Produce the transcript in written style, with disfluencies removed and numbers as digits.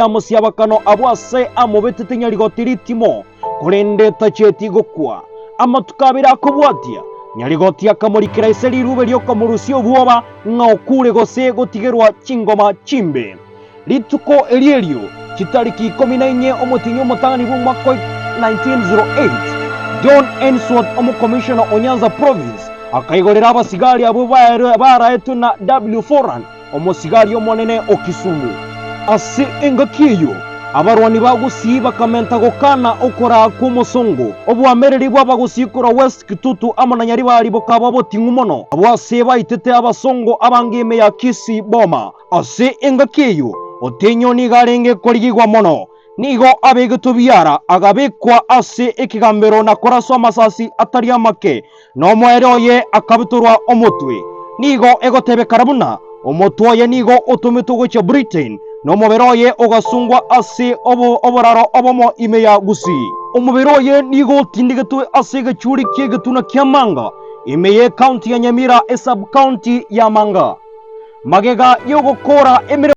Mosiabakano abwo ase amobetete Nyarigoti ritimo, korende tachieti gokwa. Amatuko abere akobwatia, Nyarigoti akamorikera ise riruube ri'okomorusia obwoba ng'a okure gose gotigerwa chingoma chimbe. Rituko erio erio, chitariki ikomi na inye omotienyi omotang'ani bw'omwaka o 1908, John Ainsworth omokomishona o Nyanza Province akaigorera abasigari abwo baraetwe na W. Foran omosigari omonene o Kisumu. Ase engaki eyio, abarwani ba Gusii bakamenta gokana okoraa kw'omosongo. Oboamereri bw'Abagusii korwa West Kitutu amo na Nyaribari bokaba oboting'u mono, abwo ase baitete abasongo abange ime ya Kisii Boma. Ase engaki eyio Otenyo nigo arenge korigigwa mono, nigo abegetwe biara, agabekwa ase ekegambero na koraswa amasasi atari amake, na omoerio oye akabutorwa omotwe. Nigo egotebekana buna omotwe oye nigo otometwe gochia Britain, na omobere oye ogasungwa ase oboraro obomo ime ya Gusii. Omobere oye nigo otindegetwe ase egechuri ki'egetuna kia Manga, ime y'ecounty ya Nyamira, esub-county ya Manga. Magega y'ogokora emeremo.